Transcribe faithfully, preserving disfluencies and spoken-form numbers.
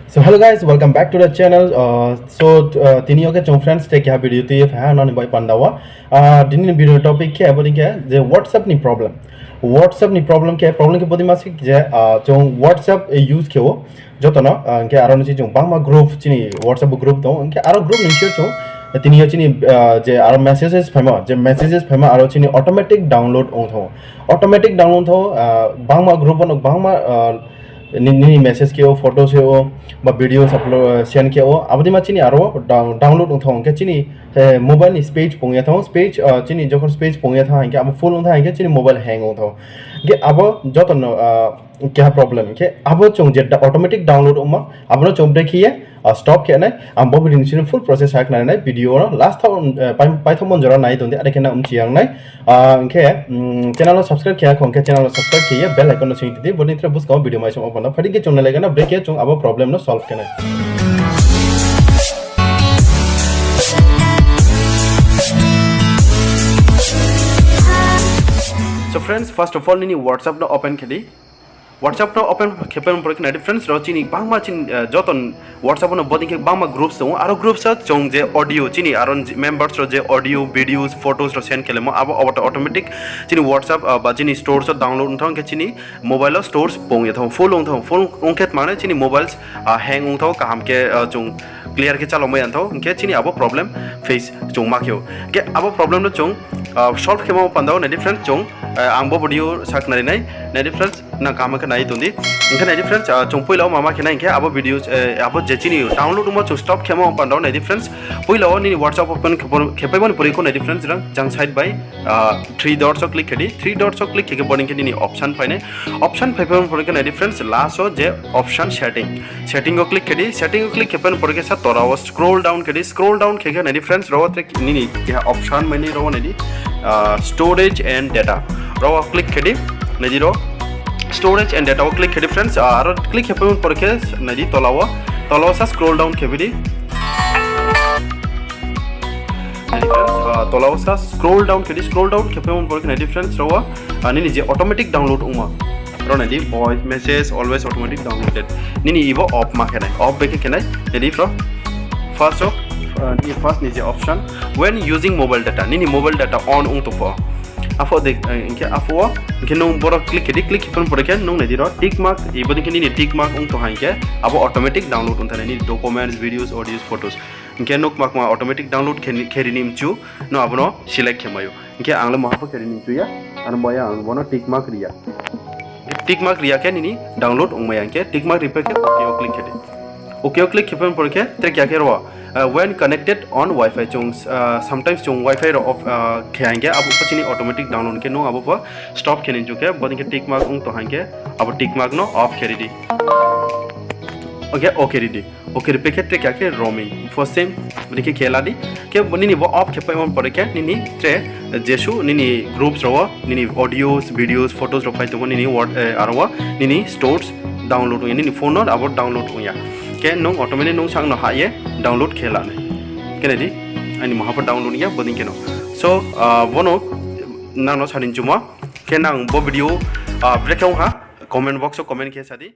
So hello guys, welcome back to the channel. Uh, so uh, tini yo khe chung friends tei keha video tui ye phai ha nini bai panda wo. Uh, tini ni video topic khe abo dei khe je WhatsApp ni problem. WhatsApp ni problem khe, problem khe bodei ma se je, uh, chung WhatsApp use khe o joto no, uh, hing khe aro ni se chung bangma group, chini WhatsApp group tong, hing khe aro group ni se chung, tini yo chini, uh, je aro messages phaimo, je messages phaimo aro chini automatic download ong thango. Automatic download thango, uh, bangma group wo no bangma, uh, ni, nini message khe o, photo se o, ba videos upload, uh, send khe o, abo dei ma chini aro down-, download ong thango, hing khe chini, eh, mobile ni space pung ye thango, space, uh, chini jokhon space pung ye thango, hing khe abo full ong thango, hing khe chini mobile hang ong thango. Hing khe abo joto no, uh, keha problem. Hing khe abo chung je da-, automatic download ongmo, abo no chung brekhe ye, uh, stop khe nai. Ang bo video ni sini full process sa khnari nai, video no last thaoh, uh, pai-, paithaohmo jora nai tong di, are khe nang mchi yang nai. Uh, hing khe, um, channel no subscribe khe ya kho, hing khe channel no subscribe khe ye bell icon no sing di, bo ni tre buskang wo video mai song open no. Phai di khe chung nai lai gana, brekhe chung abo problem no solve khe nai. So friends, first of all, nini WhatsApp no open khe di. WhatsApp no open khe pai pore khe nai di friends, ro chini bangma chini, eh, joto WhatsApp no bodei khe bangma groups tong ou. Aro groups wo chung je audio chini aro je members ro je audio, videos, photos ro send khe le mo, abo, abo to automatic chini WhatsApp, ah, ba chini stores wo download ong thango, hing khe chini mobile wo stores pung ye thango, full ong thango, full ong khe tma nai chini mobiles, ah, hang ong thango, kaham khe, ah, chung clear khe chalo mai ya thango, hing khe chini abo problem face chung ma khe ou. Hing khe abo problem no chung, ah, solve khe mo panda wo nai di friends, chung, ah, ang bo video sa khnari nai, nai di friends, nang kaham khe nai tong di. Hing khe nai di friends, ah, chung poila wo ma ma khe nai hing khe abo video, eh, abo je chini download ongmo chung stop khe mo panda wo nai di friends. Poila wo nini WhatsApp open khe por-, khe paimo ni pore kho nai di friends, rang jang side bai, ah, three dots wo click khe di, three dots wo click khe khe bodei khe nini option phai nai. Option phai paimo ni pore khe nai di friends, last wo je option setting. Setting wo click khe di, setting wo click khe paimo ni pore khe sa tola wo scroll down khe di, scroll down khe khe nai di friends, ro wo tre nini keha option mai nai ro wo nai di, ah, storage and data. Ro wo click khe di, nai di ro storage and data wo click khe di friends, ah, aro click khe paimo ni pore khe nai di tola wo, tola wo sa scroll down khe pai di. Nai di friends, ah, tola wo sa scroll down khe di, scroll down khe paimo ni pore khe nai di friends, ro wo, ah, nini je automatic download ongma. Ro nai di voice message always automatic downloaded. Nini ibo off ma khe nai, off bai khe khe nai. Nai di ro first of, ah, nini first ni je option, when using mobile data, nini mobile data on ong tong pho. Apho de, eh, hing khe apho wo, hing khe nung boro click khe di, click khe paimo ni pore khe nung nai di ro tick mark, ibo dei khe nini tick mark ong tong ha hing khe abo automatic download ong thanai nini documents, videos, audios, photos. Hing khe nung kma kma automatic download khe, khe ri ni mchu, nung abo no select khe mai ou. Hing khe ang le maha pho khe ri ni mchu ya, ano ba ya ang bo no tick mark ri ya. Tick mark ri ya khe nini download ong mai ya, hing khe tick mark ri pai khe OK wo click khe di. OK wo click khe paimo ni pore khe tre keha khe ro, ah, when connected on Wi-Fi, chung, ah, sometimes chung Wi-Fi ro off, ah, khe hing khe abo pho chini automatic download, hing khe nung abo pho stop khe ni mchu khe, bo dei khe tick mark ong tong ha hing khe abo tick mark no off khe ri di. OK, OK ri di. OK ri pai khe tre keha khe roaming. First time, bodei khe khe la di. Khe bo nini bo off khe paimo ni pore khe nini tre jesuh nini groups ro wo, nini audios, videos, photos ro phai tongmo nini word, eh, aro wo nini stores download ong ya, nini phone no abo download ong ya. Khe nung automatic nung sang no hah ye download khe la nai. Khe nai di, aini maha pho download ya, bodei khe no. So, ah, bo no nang no sa ni mchumo. Khe nang bo video, ah, brekhe ong ha, comment box wo comment khe sa di.